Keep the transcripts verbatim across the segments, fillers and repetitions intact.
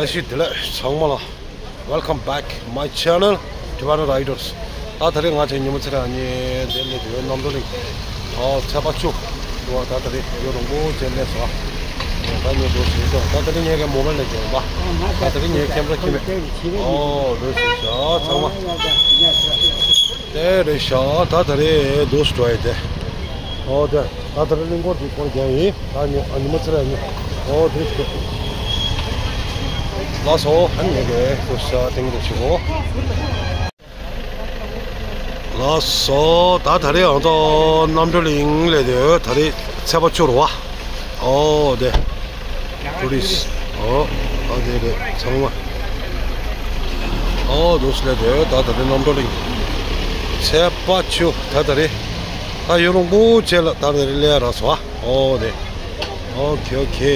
བཀྲ་ཤིས་བདེ་ལེགས་ཚང་མ་ལ། Welcome back my channel Tibetan Riders. ད་དེ་རིང་ང་ཚོ་ཉི་མ་ཚེ་རིང་གཉིས་དེ་ལས་དེ་རྣམ་གྲོལ་གླིང་། ཨོ་ཚེས་པ་བཅུ། ད་དེ་རིང་ཡུན་རིང་པོ་ཅིག་སླེབས་སོང་། ད་ཉིན་འདུག་ཞིག་སོང་། ད་དེ་རིང་ངས་ཀྱི་མོ་བལ་ལས་ཀྱི་ཡོང་པ། ད་དེ་རིང་ངས་ཁེམ་ར་ཁྱིམ་མེད། ཨོ་འདུག་ཞིག་ཤ་ཚང་མ། དེ་རེད་ཤག་ད་དེ་རིང་འདུག་སྤྲོ་ཡི་དེ། ཨོ་དེ། ད་དེ་རིང་གླིང་སྐོར་གྱི་སྐོར་རྒྱག་ཡིན། ད་ཉི་ཨ་ཉི་མ་ཚེ་རིང་གཉིས། ཨོ་དེ་ཞིག་ལགས་སོ། ཨ་ནི་ངས་ཀྱི་འདུག་ཤག་ཏིང་རེ་ཞིག་གོ། ལགས་སོ། ད་དེ་རིང་ང་ཚོ་རྣམ་གྲོལ་གླིང་སླེབས་དུས་ད་རིང་ཚེས་པ་བཅུ་རེད་པ། ཨོ་དེ། ཊུ་རི་སི་ཊི། ཨོ། ཨ་དེ་རེད་ཚང་མ། ཨོ་འདུག་སེ་སླེབས་དུས་ད་དེ་རིང་རྣམ་གྲོལ་གླིང་། ཚེས་པ་བཅུ། ད་དེ་རིང་། ད་ཡུན་རིང་པོ་ཅིག་ལ་ད་དེ་རིང་སླེབས་རག་སོང་། ཨོ་དེ། ཨོ་ཁེ་ཨོ་ཁེ།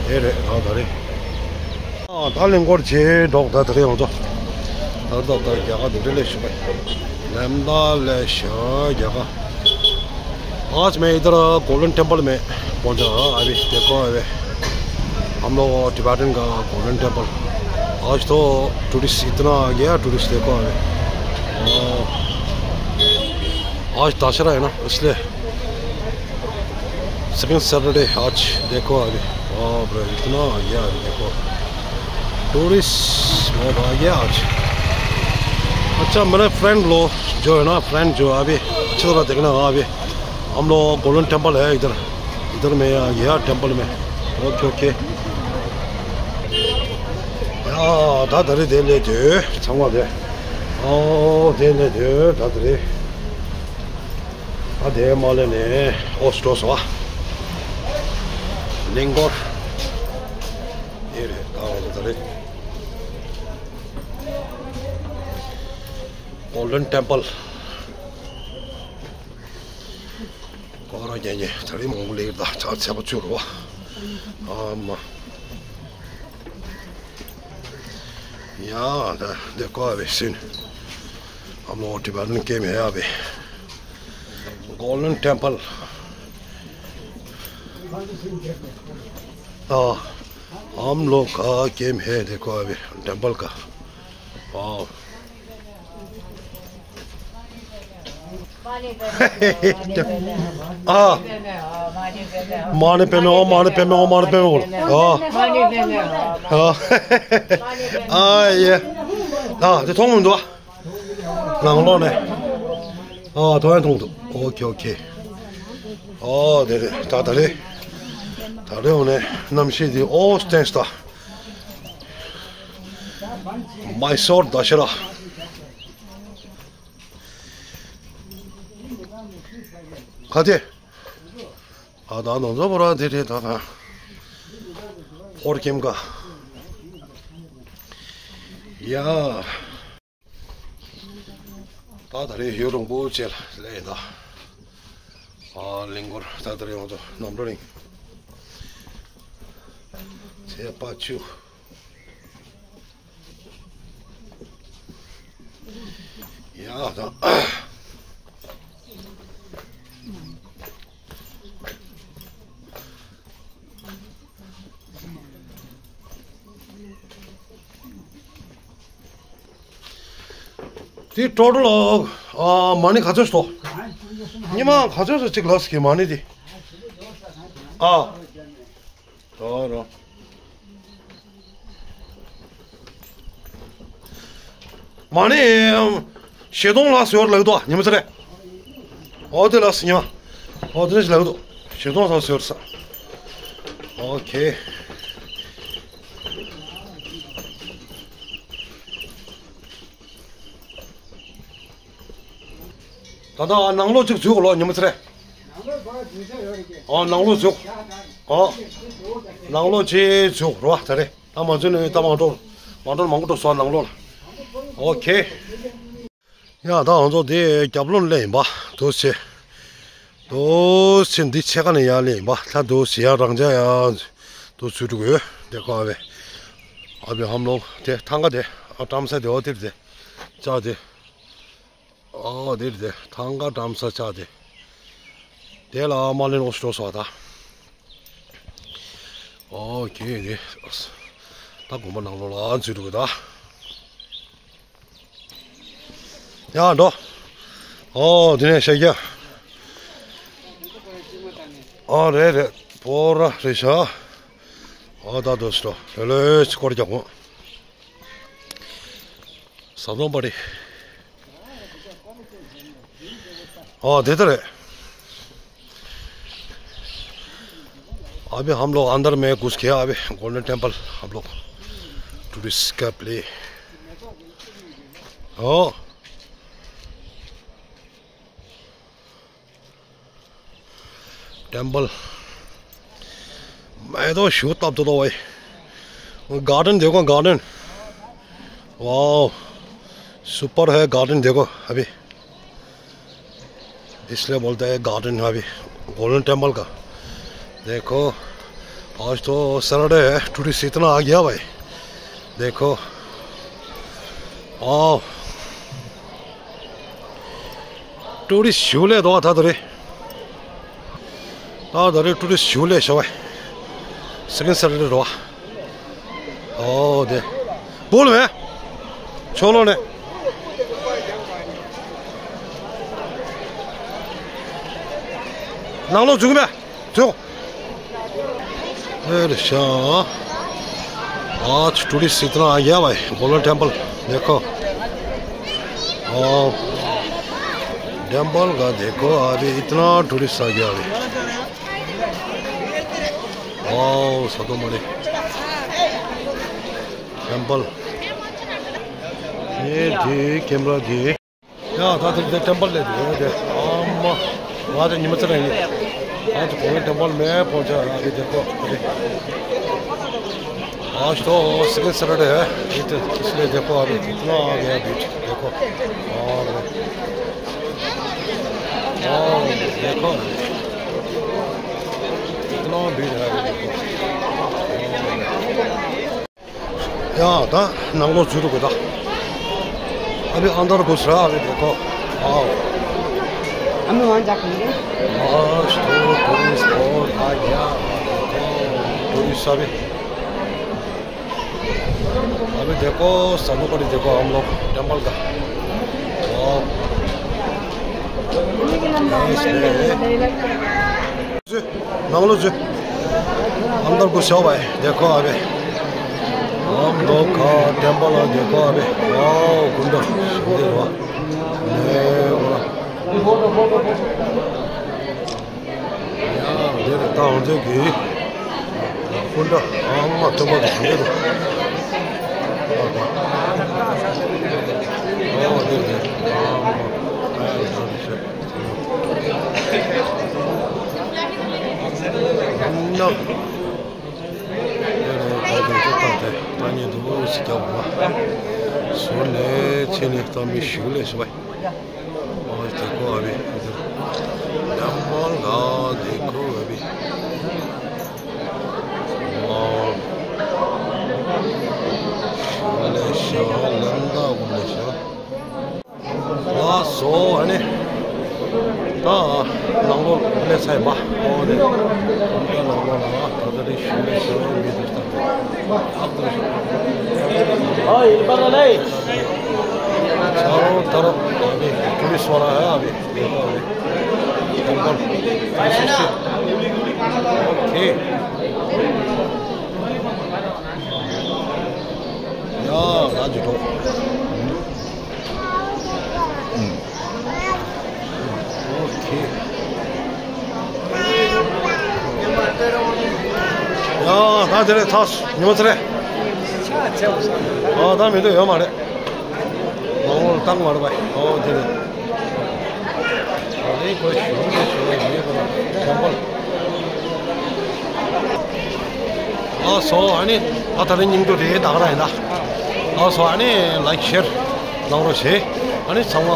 དེ་རེད་ད་དེ་རིང་། ད་གླིང་སྐོར་བྱེད་འགྲོ། ད་དེ་རིང་ང་ཚོ་ད་ལྟ་ད་རྒྱ་གར་འདི་འདྲ་སླེབས་བཞག་པས། ལམ་ད་ལས་ཤ་རྒྱ་གར། आज मैं इधर गोल्डन टेम्पल में पहुंचा। अभी देखो, अभी हम लोग टिबेटन का गोल्डन टेम्पल। आज तो टूरिस्ट इतना आ गया, टूरिस्ट देखो अभी। आज दशहरा है ना, इसलिए सेकंड सैटरडे आज। देखो अभी, बाप रे, इतना आ गया अभी, देखो। टूरिस्ट बहुत आ गया आज। अच्छा, मेरे फ्रेंड लोग जो है ना, फ्रेंड जो अभी अच्छी तरह देखना, हाँ, अभी हम लोग गोल्डन टेम्पल है इधर, इधर में, यहाँ टेम्पल में। Okay, okay. ཡ། ད་དེ་རིང་དེ་སླེབས་དུས་ཚང་མ་དེ། ཨོ་དེ་སླེབས་དུས་ད་དེ་རིང་། ད་དེ་མ་སླེབས་ནས་ཨོ་སི་འགྲོ་སོང་། གླིང་སྐོར། ཨེ་རེད། ད་འོ་ད་དེ་རེད། གོལ་ཌན་ཊེམ་པལ། སྐོར་ར་རྒྱག་མཁན་དེ་རིང་མང་པོ་སླེབས་ཀྱི་རེད། ད་ཚ་ཚ་པོ་ཚུར་རོ། ཨ་མ། ཡ། ད་འདི་ཀོ་བའི་སིན། हम लोग टिबेटन गेम है अभी। Golden temple. हाँ, हम लोग का गेम है, देखो अभी टेम्पल का। वाओ। हाँ। མ་ཎི་པདྨེ་ཧཱུྃ། མ་ཎི་པདྨེ་ཧཱུྃ། མ་ཎི་པདྨེ་ཧཱུྃ། ཨ། ཨ་ཡེ། ཨ་དེ་མཐོང་མི་འདུག་ཨ། ནང་ལོགས་ནས། ཨ་མཐོང་ཡང་མཐོང་འདུག་ཨོ་ཁེ་ཨོ་ཁེ། ཨོ་དེ་རེད། ད་ད་རེད། ད་རེད། འོ་ནས་གནམ་གཤིས་འདི་ཨོ་བསྟན་སྟ། མའི་སོར་ད་ཤ་ར། ག་དེ། ཨ་ད་ནང་ཚོ་བོ་ར་དེ་རེད་ད་ད། ཕོར་ཁེམ་ག་ཡ། ད་ད་རེས་ཡུན་རིང་པོ་བྱས་ལ་ལས་ད། ཨ་གླིང་སྐོར་ད་ད་རེས་ང་ཚོ་གནམ་གྲུ་རིང་། ཚེས་པ་བཅུ། ཡ་ད། དེ་ཀྲོ་ཀྲོ་ལ་ཨ་མ་ཎི་ག་ཚོད་སྟོ། ཉི་མ་ག་ཚོད་སོ་གཅིག་ལགས་ཀྱི་མ་ཎི་དེ། ཨ། རོ་རོ། མ་ཎི་བཞི་སྟོང་ལ་ཟེར་ལབ་འདུག་ཉི་མ་ཚེ་རེ། ཨོ་དེ་ལ་ཟེར་ཉི་མ། ཨོ་དེ་ལ་ལབ་འདུག་བཞི་སྟོང་ལ་ཟེར་ས། ཨོ་ཁེ། ད་ལྟ་ནང་ལོགས་ཅིག་འཛུལ་ལོ་ཉི་མ་ཚེ་རེ། ཨོ་ནང་ལོགས་འཛུལ། ཨོ། ནང་ལོགས་ཅིག་འཛུལ་རོ་ད་རེ། ད་མ་འཛུལ་ནས་ད་མ་འགྲོ། མ་འགྲོ་མང་པོ་འགྲོ་སོང་ནང་ལོགས་ལ། ཨོ་ཁེ། ཡ་ད་ང་ཚོ་དེ་རྒྱབ་ལོགས་སླེབས་ཡིན་པ། འདུག་སེ། འདུག་སེ་འདི་ཕྱེད་ཀ་ནས་ཡར་སླེབས་ཡིན་པ། ད་འདུག་སེ་ཡར་རང་འཇགས་ཡར་འདུག་ཚུར་འགྲོ་གི་ཡོད། དེ་ཁོ་ཨ་བེ། ཨ་བེ་ཧམ་ལོང་དེ་ཐང་ག་དེ་ཨ་བཀྲམ་ས་དེ་ཨོ་དེར་དེ། ལྕགས་དེ། ཨོ་དེར་དེ་ཐང་ག་བཀྲམ་ས་ལྕགས་དེ། དེ་ལ་མ་ལེན་ཨོ་སི་འགྲོ་སོང་ད། ཨོ་ཁེ་རེད། ད་དགོན་པ་ནང་ལོགས་ལ་འཛུལ་འགྲོ་གི་ད། ཡ་འགྲོ། ཨོ་དེ་ནས་ཤ་རྒྱག་ཨ་རེད་རེད། པོ་ར་རེད་ཤག་ཨ་ད་དོ་སི་རོ་ལོས་ལོས་སྐོར་རྒྱག་གོ་ཟ་འདོང་པ་རེད། ཨ་དེ་ལྟ་རེད། अभी हम लोग अंदर में घुस गया। अभी गोल्डन टेम्पल हम लोग टूरिस्ट का प्ले। ओ टेम्पल। मैं तो शूट तब तो भाई गार्डन देखो गार्डन। वाओ सुपर है गार्डन देखो। अभी इसलिए बोलते हैं गार्डन अभी गोल्डन टेम्पल का। देखो आज तो सैटरडे है। टूरिस्ट इतना आ गया भाई। देखो आओ टूरिस्ट झूले दो था तुरे। ད་ད་རེས་ཊུ་རི་སི་ཞུ་ལས་ཤོག་བས། སེ་ཀེན་ཌི་སེ་ཊར་ཌེ་རེད་བ། ཨོ་དེ། བུལ་མེ། ཆོ་ལོ་ནས། ནང་ལོགས་འཛུལ་གི་མེད། འཛུལ། ཨེ་རེད་ཤག आज टूरिस्ट इतना आ गया भाई। गोल्डन टेम्पल देखो। ओ टेम्पल का देखो अभी इतना टूरिस्ट आ गया अभी। वाओ सतो मरे टेम्पल। ये जी कैमरा जी। ཡ་ད་དེ་དེ་ཊེམ་པལ་ལས་དེ་དེ་ཨ་མ། ང་དེ་ཉི་མ་ཚེ་རིང་ཡིན། ང་དེ་གོང་ཊེམ་པལ་མེད་པོ་ཆ་ཨ་དེ་དེ་ཀོ་དེ། आज तो सेकंड सैटरडे है। ये तो इसलिए देखो अभी कितना आ गया भीड़। देखो और और देखो कितना भीड़ है अभी। देखो। ཡ་ད་ནང་ལོགས་འཛུལ་འགྲོ་དགོས་ད། अभी अंदर घुस रहा अभी देखो। आओ। हम लोग वहाँ जाके मिलेंगे। आज तो टूरिस्ट बहुत आ गया। टूरिस्ट अभी अभी देखो सामने पर देखो हम लोग टेम्पल का। वाओ। नंगलो जो अंदर को शो भाई देखो अभी हम लोग का टेम्पल है। देखो अभी वाओ गुंडा देखो। ཡ་འདིར་ད་འོང་ཚོད་ཀྱི་སྐུ་འདྲ་ཨ་མ་ཐོན་པ་དང་འདིར། ཨོ་འདིར་འདིར་ཨ་མ་ཨ་ཡ་ད་འདི་ཤོད། ཨ་མ་འདིར་ད་འདི་ཚོ་ད་དེ་ད་ཉིད་དུ་ཨུ་སི་རྒྱབ་པ་ཟུར་ནས་ཕྱི་ནས་ད་མི་ཞིག་ལས་ཤི་བ། और देखो अभी इधर टेम्पल का देखो अभी। वाओ। गुलेशो लंदा गुलेशो। ལགས་སོ་ཨ་ནི། ད་ནང་ལོགས་སླེབས་ཚར་ཡིན་པ། ཨོ་དེ། ད་ནང་ལོགས་ལ་ད་ད་རེས་ཞུ་ལས་ཞུ་བ་མི་འདུག་ད། ཨ་ཁུ། ཨ་ཡིན་པ་ལ་ལས། ཚ་རོ་ད་རོ་ཨ་བི་ཊུ་རི་སི་ཝ་ལ་ཧ་ཨ་བི་ཨ་བི་ཨ་བི་ཨ་བི། ཨོ་ཁེ། ཡ་ལ་ཇི་ཏོ། ཨོ་ཁེ། ཡ་ད་དེ་རེད་ཚར་ཉི་མ་ཚེ་རེད། ཨ་ད་མི་འདུག་ཡོད་མ་རེད། མ་འོངས་བཏང་མ་རེད་པ། ཨོ་དེ་རེད། ཨ་ནི་ཁོས་ཞུ་རེ་ཞུ་རེ་མི་ཁོ་ན་ཁོང་པོ། ལགས་སོ་ཨ་ནི་ད་ད་རེས་སྙིང་བསྡུས་དེ་ད་ག་རང་ཡིན་ད། ལགས་སོ་ཨ་ནི་ལའིཀ་ཤེར་གནང་རོགས་བྱེད། ཨ་ནི་ཚང་མ་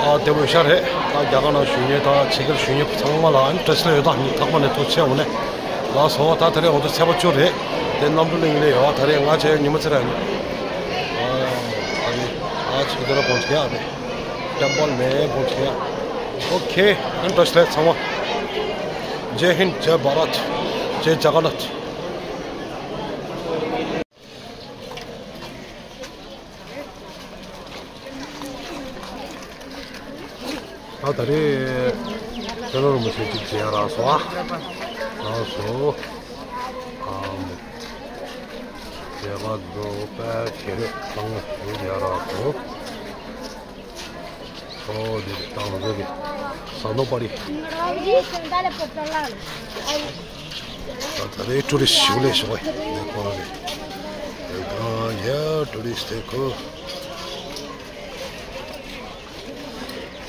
ཨ་བདེ་པོ་ཤར་རེད། ད་རྒྱ་གར་ནང་བཞུགས་མཁན་ད་ཕྱི་རྒྱལ་བཞུགས་མཁན་ཚང་མ་ལ་ཨ་ནི་བཀྲ་ཤིས་བདེ་ལེགས་ཡོད། ད་ཉིན་རྟག་པར་ནས་ཐུགས་རྗེ་ཆེ་འོ་ནས། ལགས་སོ་ད་ད་རེས་འོ་ད་ཚེས་པ་བཅུ་རེད། དེ་གནམ་གྲུ་གླིང་ལ་ཡོད། ད་རེས་ང་ཚོའི་ཉི་མ་ཚེ་ར་ཡིན། ཨ་ནི་ཨ་ཆིག་དེ་ར་གོང་ཆིག་ཨ་ནི་ཏེམ་པལ་མེ་གོང་ཆིག་ཨ། ཨོ་ཁེ། ཨ་ནི་བཀྲ་ཤིས་བདེ་ལེགས་ཚང་མ། जय हिंद, जय भारत, जय जगन्नाथ। ད་ད་རེས་སྤྱི་ནོར་རིན་པོ་ཆེ་གཅིག་མཇལ་རག་སོང་ཨ། རག་སོང་། ཨམ། མཇལ་ཁ་འགྲོ་པས་ཁྱེད་རེ་ཚང་མ་ཞུ་མཇལ་རག་སོང་། ཨོ་དེ་རེད། ད་ང་ཚོ་གི་ཟ་ནོ་པ་རི། ད་ད་རེས་ཊུ་རི་སི་ཞིག་ལས་ཞོག་ཨེ་ཁོ་རེད། ཨ་ཡ་ཊུ་རི་སི་དེ་ཁོ།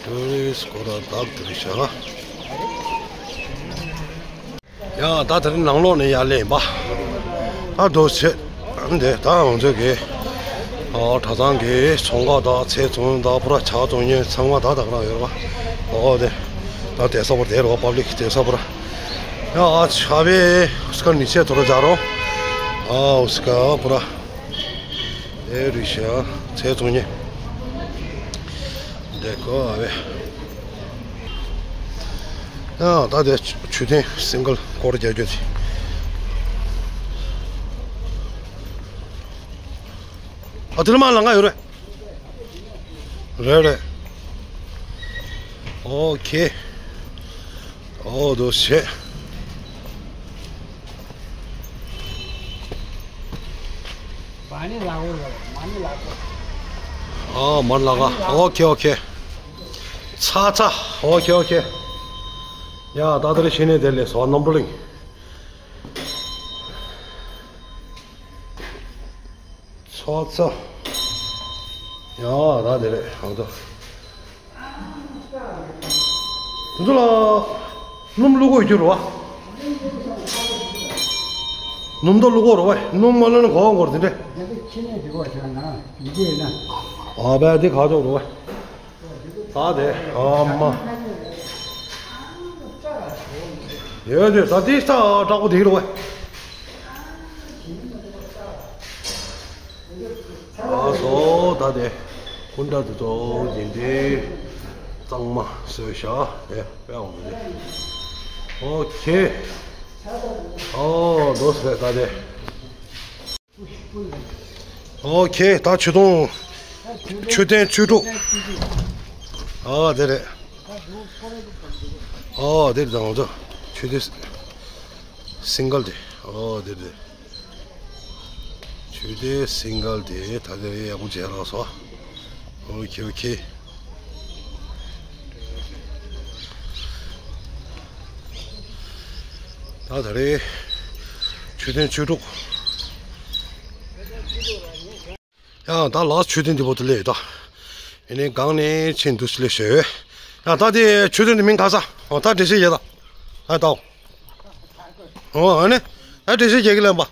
ཊུ་རི་སི་ཁོ་ར་དག་ཊུ་རི་སི་ཨ། ཡ་ད་དེ་རིང་ནང་ལོགས་ནས་ཡར་སླེབས་ཡིན་པ། ད་འདུག་བྱས། འདི་ད་ང་ཚོ་གི་ཨོ་གྲྭ་ཚང་གི་ཚོང་ཁང་དང་ཚལ་བཙོང་དང་པུ་ར་ཇ་བཙོང་མཁན་ཚང་མ་ད་ད་ག་རང་ཡོད་རེད་པ། ཨོ་དེ་ད་བསྡད་ས་པུ་ར་དེ་རེད་པ། པབ་ལིག་བསྡད་ས་པུ་ར། ཡ་ཨ་ཆ་བའི་སྐར་ནི་ཆེ་ཐོ་ར་ཇ་རོ། ཨ་ཨུ་སྐར་པུ་ར། ཨེ་རི་ཤ་ཚལ་བཙོང་མཁན། འདི་ཁོ་ཨ་བས། ཡ་ད་དེ་མཆོད་རྟེན་སིང་གལ་སྐོར་རྒྱག་རྒྱུ་དེ། ཨ་དེ་ལ་མ་ལང་ང་ཡོད་རེད། རེད་རེད། ཨོ་ཁེ། ཨོ་དོ་ཤེ། མ་ཎི་ལག་འོ་ལ་མ་ཎི་ལག་འོ། ཨོ་མ་ཎི་ལག་འོ། ཨོ་ཁེ་ཨོ་ཁེ། ཚ་ཚ། ཨོ་ཁེ་ཨོ་ཁེ། ཡ་ད་ལྟ་རེ་ཤེས་ནས་དེ་ལས་སོ་རྣམ་པ་གླིང་། ཚ་ཚ། ཡ་ད་དེ་རེད་ཧང་ཚ། དེ་ཚོ་ལ་སྣུམ་བླུག་དགོས་རྒྱུ་རེད་བ། སྣུམ་དང་བླུག་དགོས་རེད་བ། སྣུམ་མ་བླུགས་ན་གོ་གོ་དེ་འདྲ། ཨ་བས་དེ་ག་ཅོག་རེད་བ། ད་དེ་ཨ་མ། ཡོད་དེ་ད་དེ་ས་དྲག་པོ་དེ་རེད་བ། ཨ་སོ་ད་དེ་སྐུ་འདྲ་དེ་ཚོ་དེ་འདྲའི་གཙང་མ་བཟོས་བཞག་དེ་དཔེ་འོང་དེ། ཨོ་ཁེ། ཨོ་འདུག་སེ་ད་དེ། ཨོ་ཁེ། ད་ཆུ་དོང་། མཆོད་རྟེན་བཅུ་དྲུག་ཨ་དེ་རེད། ཨོ་དེ་རེད། ད་ང་ཚོ་མཆོད་རྟེན་སིང་གལ་དེ། ཨོ་དེ་རེད། མཆོད་རྟེན་སིང་གལ་དེ་ད་དེ་རེད། ཡག་པོ་མཇལ་རག་སོང་། ཨོ་ཁེ་ཨོ་ཁེ། ད་ད་རེད། མཆོད་རྟེན་བཅུ་དྲུག་ཡང་ད་ལགས་མཆོད་རྟེན་འདི་པོ་དེ་ལས་ད། ཨེ་ནས་སྒང་ནས་ཕྱིན་འདུག་སེ་ལས་ཞོ། ཡང་ད་དེ་མཆོད་རྟེན་འདི་མིང་ག་ས། ཨོ་ད་འགྲེལ་བཤད་བྱེད་ད། ཨ་ད། ཨོ་ཨ་ནི། ད་འགྲེལ་བཤད་བྱེད་ཀྱི་ལན་པ།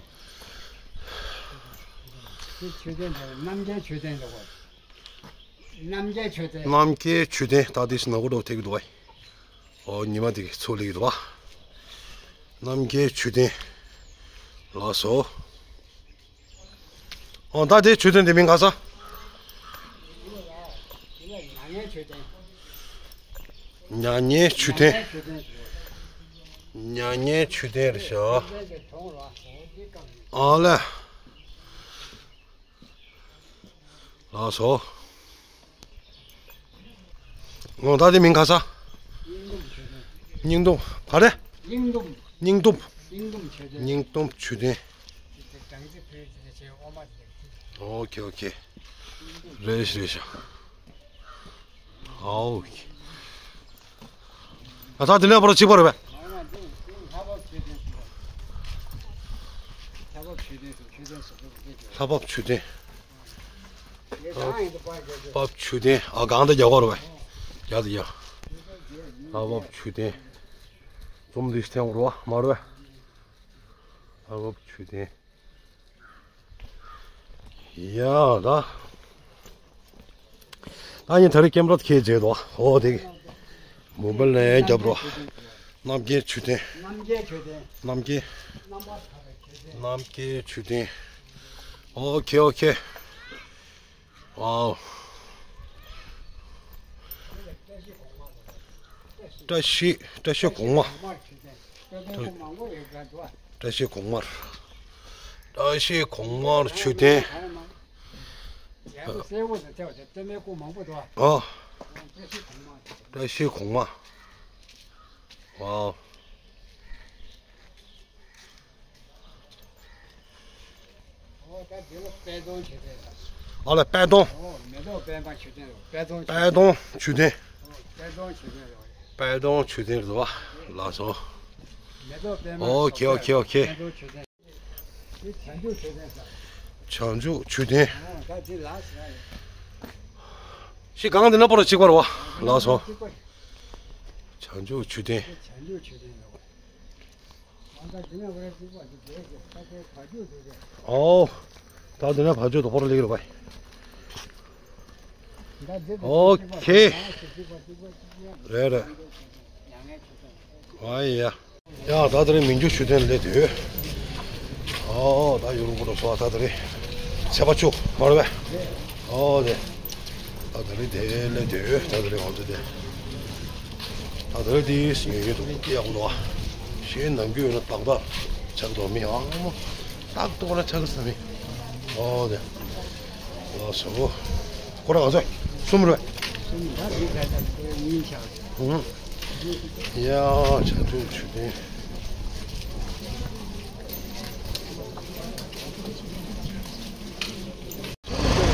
དེ་མཆོད་རྟེན་དེ་རྣམ་རྒྱལ་མཆོད་རྟེན་འདུག་གོ། རྣམ་རྒྱལ་མཆོད་རྟེན། རྣམ་རྒྱལ་མཆོད་རྟེན་ད་དེ་སུ་ནག་པོ་འདྲ་བོ་ཐེབས་ཀྱི་འདུག་བ། ཨོ་ཉི་མ་དེ་གི་ཚུར་སླེབས་ཀྱི་འདུག་བ། རྣམ་རྒྱལ་མཆོད་རྟེན། ལགས་སོ། ཨོ་ད་དེ་མཆོད་རྟེན་དེ་མིང་ག་ས། མྱ་ངན་མཆོད་རྟེན། མྱ་ངན་མཆོད་རྟེན་རེད་ཤག་ཨ་ལས། ལགས་སོ། ཨོ་ད་དེ་མིང་ག་ས། སྙིང་སྟོབས་ག་རེ། སྙིང་སྟོབས། སྙིང་སྟོབས། སྙིང་སྟོབས་མཆོད་རྟེན། སྙིང་སྟོབས་མཆོད་རྟེན། ཨོ་ཁེ་ཨོ་ཁེ། རེད་ཤག་རེད་ཤག་ཨོ་ཁེ། ཨ་ད་དེ་ལས་པར་གཅིག་པ་རེད་པས། ལྷ་བབས་མཆོད་རྟེན། ལྷ་བབས་མཆོད་རྟེན། ཨ་གང་དུ་རྒྱག་པ་རེད་པས། རྒྱག་དུ་རྒྱག་ལྷ་བབས་མཆོད་རྟེན། འཛོམས་འདི་ཐེངས་རུ་བ་མ་རུ་བས། ལྷ་བབས་མཆོད་རྟེན། ཡ་ད། ད་ཡིན་ད་རེས་ཀེམ་ར་ཁྱེད་མཇལ་དོ། ཨོ་དེ་མོ་བལ་ནས་རྒྱབ་རོ། རྣམ་རྒྱལ་མཆོད་རྟེན། རྣམ་རྒྱལ་མཆོད་རྟེན། རྣམ་རྒྱལ། རྣམ་པ་ཐར་པའི་མཆོད་རྟེན། རྣམ་རྒྱལ་མཆོད་རྟེན། ཨོ་ཁེ་ཨོ་ཁེ། ཝའོ། བཀྲ་ཤིས་བཀྲ་ཤིས་གོང་མ། བཀྲ་ཤིས་གོང་མར། བཀྲ་ཤིས་གོང་མར་མཆོད་རྟེན། ཨ། བཀྲ་ཤིས་གོང་མ། ཝའོ། ཨོ་ད་འདི་ལ་པད་སྡོང་མཆོད་རྟེན་རེད། ཨ་ལ་པད་སྡོང་། ཨོ་མེ་ཏོག་པད་མ་མཆོད་རྟེན་རེད། པད་སྡོང་མཆོད་པད་སྡོང་མཆོད་རྟེན། ཨོ་པད་སྡོང་མཆོད་རྟེན་རེད། པད་སྡོང་མཆོད་རྟེན་རེད་བ། ལགས་སོ། མེ་ཏོག་པད་མ། ཨོ་ཁེ་ཨོ་ཁེ་ཨོ་ཁེ། པད་སྡོང་མཆོད་རྟེན། འདི་བྱང་ཆུབ་མཆོད་རྟེན་ཟེར། བྱང་ཆུབ་མཆོད་རྟེན། ཨོ་ད་འདི་ལ་ཟེར་ཡ། ཤི་གང་འདི་ན་པོ་ར་གཅིག་པ་རེད་བ། ལགས་སོ། གཅིག་པ་རེད། བྱང་ཆུབ་མཆོད་རྟེན། བྱང་ཆུབ་མཆོད་རྟེན་རེད་བ། ཨོ། ད་འདི་ནས་བར་ཆོད་དོ་ཕོར་ལེགས་རེད་བ། ཨོ་ཁེ། རེད་རེད། ཨ་ཡ། ཡ་ད་དེ་རིང་མི་འགྱུར་མཆོད་རྟེན་ལས་དུས། ཨོ་ད་ཡུ་རུ་པོ་རོ་སོ་ད་དེ་རིང་ཚེས་པ་བཅུ་མ་རེད་བས། ཨོ་དེ། ད་དེ་རིང་དེ་ལས་དེ་ད་དེ་རིང་འོང་དེ་དེ། ད་དེ་རིང་དེ་ཉོ་ཡོད་དུ་སྐྱེ་ཡག་ནོ། གཞན་ནམ་རྒྱུན་ཡོད་ན་ཏག་ཏག་ཆགས་འགྲོ་མི་ཨང་མོ། ཏག་ཏག་ན་ཆགས་ས་མི། ཨོ་དེ། ལགས་སོ། ཁོ་རང་ང་ཚོ་གསུམ་རེད། གསུམ་ད་དེ་ད་ད་ཁོ་གཉིས་ཆགས། ཧུང་། ཡ་ཆ་ཐུག་ཆུ་དེ།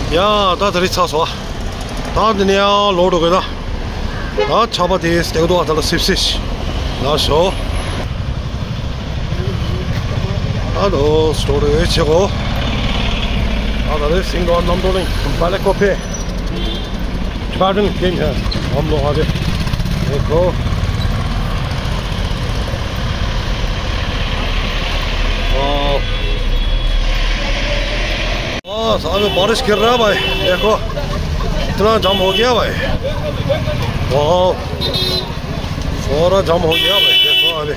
ཡ་ད་དེ་རིང་ཚར་སོང་། ད་འདི་ནས་ཡང་ལོག་འགྲོ་དགོས་ད། ད་ཆར་པ་དེ་སྟེགས་རྡོ་ཨ་ད་ལ་སིབ་སིབ། ལགས་སོ། ཨ་ལོ་སྟོ་རེ་ཆེ་གོ། ཨ་ད་རེ་སིང་རྡོ་ཨ་གནམ་རྡོ་ལིང་བ་ལེ་ཀོ་ཕེ། Tibetan Kenya. हम लोग आ गए। देखो। वाह। वाह, साहब, बारिश गिर रहा है भाई। देखो, इतना जाम हो गया भाई। वाह। पूरा जाम हो गया भाई। देखो अभी।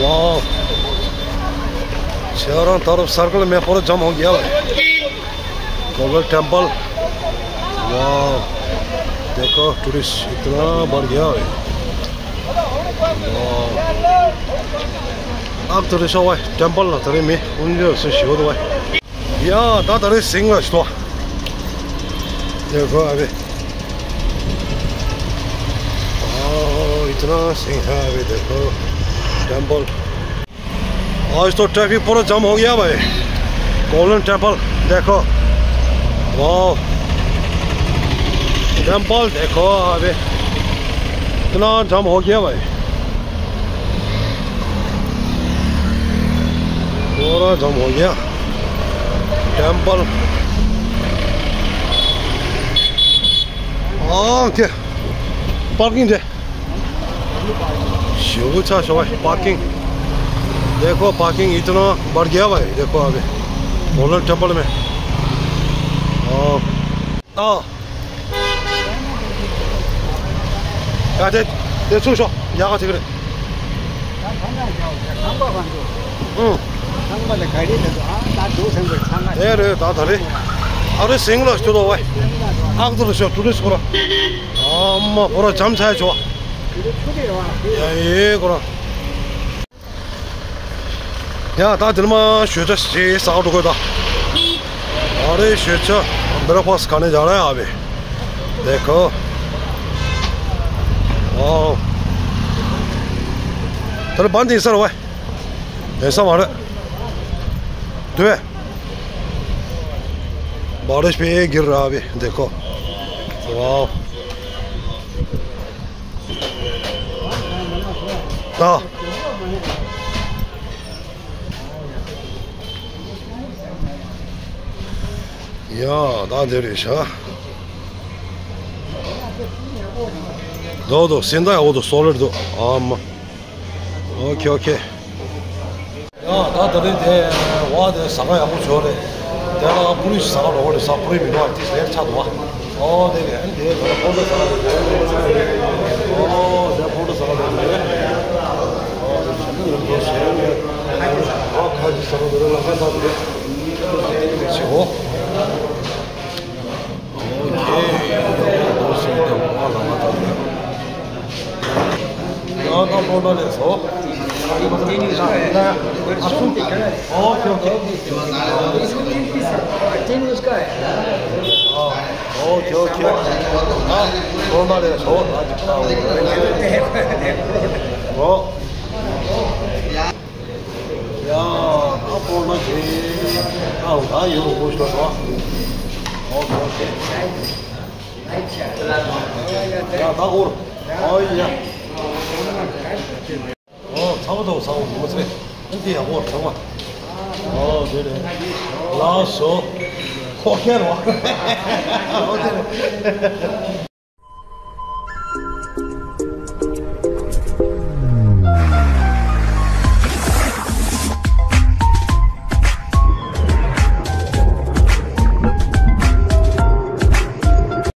वाह। चारों तरफ सर्कल में पूरा जाम हो गया भाई। Golden temple. वाह, देखो टूरिस्ट इतना बढ़ गया है। वाह। अब टूरिस्ट हुआ है, टेम्पल ना तेरे में, उन जो से शिव हुआ है। या, ता तेरे सिंह है तो। देखो अभी। वाह, इतना सिंह है अभी, देखो टेम्पल। आज तो ट्रैफिक पूरा जाम हो गया भाई। गोल्डन टेम्पल देखो। वाह। टेम्पल देखो अभी। इतना जाम हो गया भाई। पूरा जाम हो गया। टेम्पल। ओके। पार्किंग दे। शिव सा शोर पार्किंग। देखो पार्किंग इतना बढ़ गया भाई। देखो अभी गोल्डन टेम्पल में। हाँ। हाँ। 야, 대, 대충 쉬어. 야, 같이 그래. 응. 네, 네, 다 다르. 아래 생로 저도 와. 앙들어 저 둘이 서로. 아, 엄마 보라 잠 자야 좋아. 야, 예, 그럼. ཡ་ད་དེར་མ་ཞོད་ཇ་ཞེས་ཟ་འགྲོ་དགོས་ད། ཨ་རེ་ཞོད་ཇ་བྷེ་རེག་ཕ་སི་ག་ནས་ཇ་ར་ཡ་བེ། དེ་ཁོ། ཨོ། དེར་བན་དེ་སར་བས། དེ་ས་མ་རེད། དུ་བས། བྷེ་རེག་ཕ་སི་གིར་ར་བེ་དེ་ཁོ། ཨོ། ད། ཡ་ད་འདི་རེད་ཤག་དོ་དོ་སེམས་ད་ཡ་འོ་དོ་སོ་ལེར་དོ་ཨ་མ། ཨོ་ཁེ་ཨོ་ཁེ། ཡ་ད་ད་རེད་དེ་བ་དེ་ཟ་ཁང་ཡག་པོ་བྱོས་རེད། དེ་ལ་པུ་རི་ཟ་ཁང་འགྲོ་གི་རེད། ཟ་པུ་རི་མི་འདུག་ཨ་དེ་ལེར་ཆགས་འདུག་ཨ། ཨོ་དེ་རེད། ཨ་ནི་དེ་ད་ཕོ་ཏོ་ཟ་ཁང་འགྲོ་གི་རེད། ཨོ་དེ་ཕོ་ཏོ་ཟ་ཁང་འགྲོ་གི་རེད། ཨོ་དེ་ཞབས་བྲོ་ལེན་དགོས་ཟེར་ནས། ཨོ་ཁ་ཅིག་ཟ་ཁང་འགྲོ་གི་རེད། ལ་ཁ་ཟ་གི་རེད། ཨོ་དེ་ནི་མི་བྱེད་གོ། ཨོ་ཁེ་ཨོ་ཁེ། ཨ་སོ་མ་རེད་སོ། ཨོ། ཡ་ད་སོ་མ་ཁེ། ཨ་ད་ཡོད་རུ་གོ་ཤོ་ཤོ། ཨོ་ཁེ་ཨོ་ཁེ། ཡ་ད་ཨོ། ཨོ་ཡ། ཨོ་ཚ་བོ་དང་ཚ་བོ་མོ་ཚེ་འདི་ཡག་པོ་དྲངས་པ། ཨོ་དེ་རེད། ལགས་སོ། ཁོ་ཁྱེར་རོ། ཨོ་དེ་རེད།